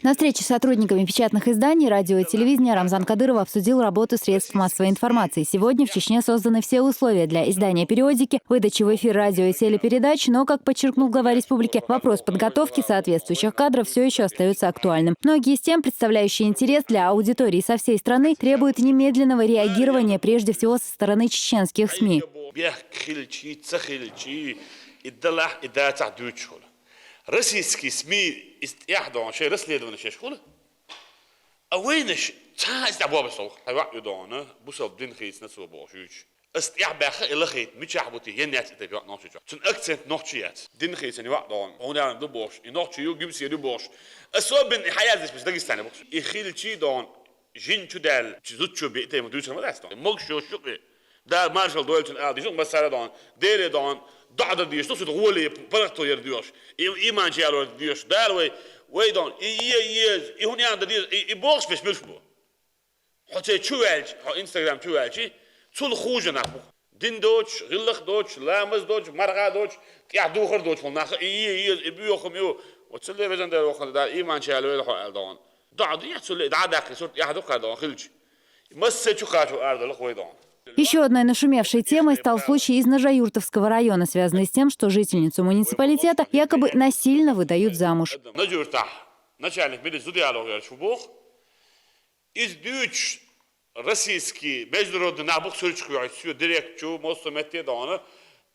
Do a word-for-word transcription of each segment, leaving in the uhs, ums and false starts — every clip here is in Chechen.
На встрече с сотрудниками печатных изданий, радио и телевидения Рамзан Кадыров обсудил работу средств массовой информации. Сегодня в Чечне созданы все условия для издания периодики, выдачи в эфир радио и телепередач, но, как подчеркнул глава республики, вопрос подготовки соответствующих кадров все еще остается актуальным. Многие из тем, представляющие интерес для аудитории со всей страны, требуют немедленного реагирования, прежде всего, со стороны чеченских СМИ. Российские СМИ из тяхдон, шей расследование шеш хула. А вайнаш цхьа из дӀабоабаш сох, хьай ваъ ю дона, бусалба дин хийцна цо бохуш юьйцуш. Ас тӀехбаьхха и лахийта, мичахь бу те, ен яц и тайпа йоӀ нохчийчохь. Цун акцент нохчий яц. Дин хийцан ваъ дона, хьуна ду бохуш, и нохчий ю, гимсер ю бохуш. Особенно и хьаяздеш бис Дагестане бохуш. И хилчий дона, жин чу даьлла, чи зуд чу бе и тайпа дуьйцур ма дац дона. Могуш йош юкъе. Дала маршалла дойла цунна ала дийшуш, массара дона, Деле дона, доӀа дан дийшуш, цу гӀоле паргӀато яр доьхуш. И иман чу ялор доьхуш. Дала вай, вай дона, и е, и еза, и хӀун ян дан деза, и, и бохуш веш муьлш бу. Хьо цей чу ваьлча, хьо Instagram чу ваьлча, цул хуже нах бу. Дин доцуш, гӀиллакх доцуш, ламаз доцуш, марха доцуш, тӀехь духар доцуш хул нах, и е, и еза, и боьхам ю. Вот цуле везан Дала вахана, Дала иман чу ялор вайла хьо ала дона. ДоӀа дехьа цуле, дӀа даккхи сурт яхьа дукха дона хилча. Массай чу кхачу ардала хой дона. Еще одной нашумевшей темой стал случай из Нажаюртовского района, связанный с тем, что жительницу муниципалитета якобы насильно выдают замуж. Нажуртах начальник милиции зуда яло гӀерчу бох. Из дуьйцуш российский, международный набух сурчух ваьхьа, всё директ чу, моссо метте дона.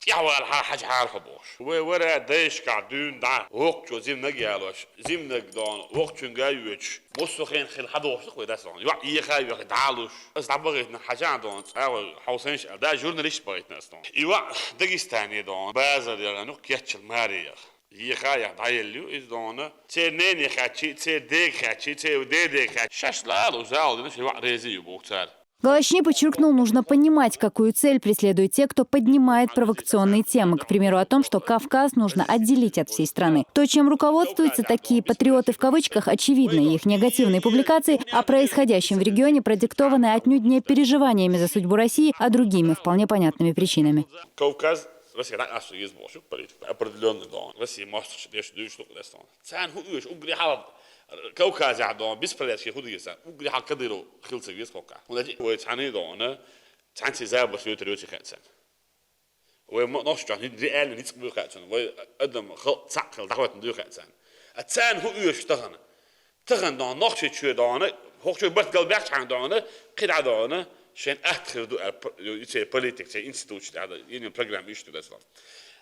ТӀехвала хьа-, хьажа хьарха бохуш. Вай вара дайшкахь дуьйна дӀа, вокхучо зимнаг ялош, зимнаг дона, вокхучуьнга йоьдуш. Муссо хен хила хьадохуш вай дас дона. ЙоӀ еха а йоьхи дӀалуш. Ас дӀабахийтина хьажа дона, цӀа вай хьовсанаш а, да журналист бахийтина ас дона. И ваъ Дагестане дона, базар яга, ну, кеччал маре яга. Еха яха дӀаелла ю иза дона. Церан нене хаьччи, церан дега хаьччи, церан дедега хаьччи. Шаш лалу, зал дина, ши ваъ рези ю боху цара. Глава Чечни подчеркнул, нужно понимать, какую цель преследуют те, кто поднимает провокационные темы, к примеру, о том, что Кавказ нужно отделить от всей страны. То, чем руководствуются такие «патриоты» в кавычках, очевидно, их негативные публикации о происходящем в регионе продиктованы отнюдь не переживаниями за судьбу России, а другими, вполне понятными причинами. Кавказ, Россия дӀакъасто еза бохуш политика, определённый дона. Россия мостагӀчу деш дуьйцуш ду дас дона. Царна хӀун оьшу, угри хьал Кавказехь дона, беспорядке хӀун деза царна? Угри хьал Кадыров хила ца веза кхоккхахь. ХӀунда аьлча вай цхьаьна дона, цхьаьнций забарш йойтар йоций хаьа царна. Вай ма-, нохчашчохь ни-, реально ницкъ буй хаьа царна. Вай адам халкъ цхьаъ хила дӀахӀоттина дуй хаьа царна. А царна хӀун оьшу тахана? Тахана дона, нохчий чоь дона, хӀокху чоь барт галбаьхча хьан дона, кхидӀа дона, шайн атта хир ду аьлла, п-, ю-, и церан политика, церан институташ тӀехь, йина программа иштта ду дас дона.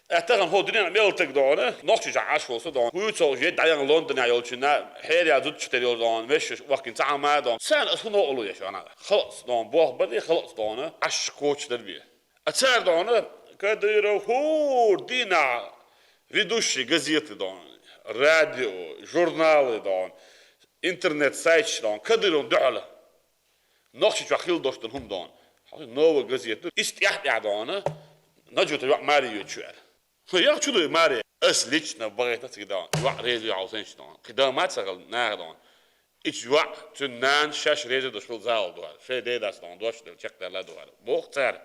Э, тахана хӀо дуьнен мел таг дона, нохчий чохь Ӏаш волу со дона. ХӀуьйцалгӀа жен дӀаян Лондоне йолчунна, хьеръял зудчу тера йолу дона, вешаш вахкина цхьа хьама дона. Царна ас хӀун новкъарло еш вана? Халкъаца дона, боху бара, халкъаца дона, Ӏаш кхочушдар бе. А цара дона, Кадыров хӀора дийнахь ведущий газеты дона, радио, журналы дона, интернет-сайташ дона, Кадыровна дуьхьала. Нохчийчохь хила долуш долу хӀума дона. Хьо Нова газета ду, иза тӀехь-тӀехь дона, Наджута йоӀ маре йоьдуш ю аьлла. Хьо яхчу дуй маре? Ас лично бахийтина цига дона. ЙоӀ реза ю хьовсанча дона. Кхин дан ма ца хала наха дона. Ича йоӀ, цуьнан нана шаьш реза долуш хила зала дуьхьал. Шайн дедас дона, дош делла, чекхдаьлла дуьхьал. Боху цара.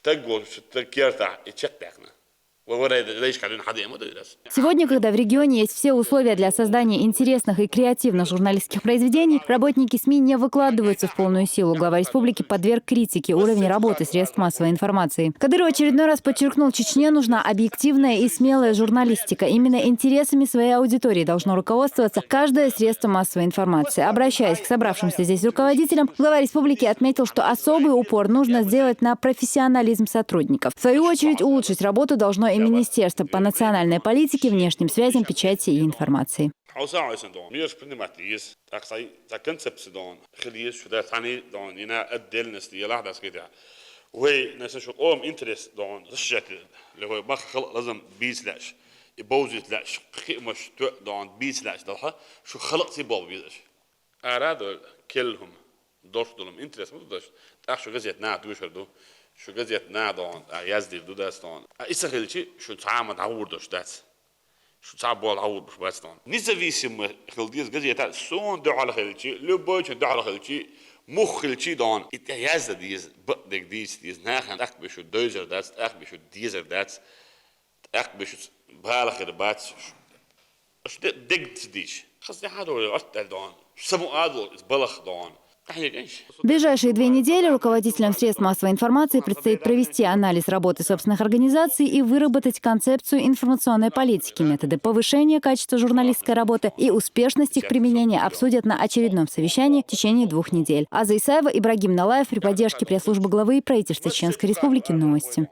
Таг волчу стаг кертахь и чекхдаьккхина. Вай вара дайшкахь дуьйна хьадеана ма ду иза. Сегодня, когда в регионе есть все условия для создания интересных и креативных журналистских произведений, работники СМИ не выкладываются в полную силу. Глава республики подверг критике уровень работы средств массовой информации. Кадыров очередной раз подчеркнул, Чечне нужна объективная и смелая журналистика. Именно интересами своей аудитории должно руководствоваться каждое средство массовой информации. Обращаясь к собравшимся здесь руководителям, глава республики отметил, что особый упор нужно сделать на профессионализм сотрудников. В свою очередь, улучшить работу должно и Министерство по национальной политике, внешним связям, печати и информации. Хьовса хьо сан дона, мераш принимать еза. ТӀаккха цхьа, цхьа концепция дона. Хила еза шу да цхьаьний дона, йина отдельность елахь дас кхетахь. Вай, наса шу къоман интерес дона, защищать ле вай, маха халкъ лазам бийца лаьаш, и бовзийта лаьаш, кхиамаш тоьа дона, бийца лаьаш далха, шу халкъ цӀий болх безаш. Ара а дойла, келла хӀума, долуш долу хӀума, интерес ма ду даш, тӀаккха шу газет наха дуьйшур ду, шу газет наха дона, тӀаккха яздийр ду дас дона. А и ца хилчи, шу цхьа а ма дӀагӀур долуш дац. Шу цхьа а болх дӀагӀур болуш бац дона. Независимо хила деза газета, суна дуьхьал хилчи, любойчун дуьхьал хилчи, муха хилчи дона. И тӀе яздан деза, бакъдерг дийца деза, нахана тӀаккха бен шу девзар дац, тӀаккха бен шу дезар дац, тӀаккха бен шу бала хир бац. Аша де-, дегнаш дийша. Хазяхадо аттал дон. Саму адо балах дон. В ближайшие две недели руководителям средств массовой информации предстоит провести анализ работы собственных организаций и выработать концепцию информационной политики. Методы повышения качества журналистской работы и успешность их применения обсудят на очередном совещании в течение двух недель. Аза Исаева, Ибрагим Налаев при поддержке пресс-службы главы и правительства Чеченской Республики. Новости.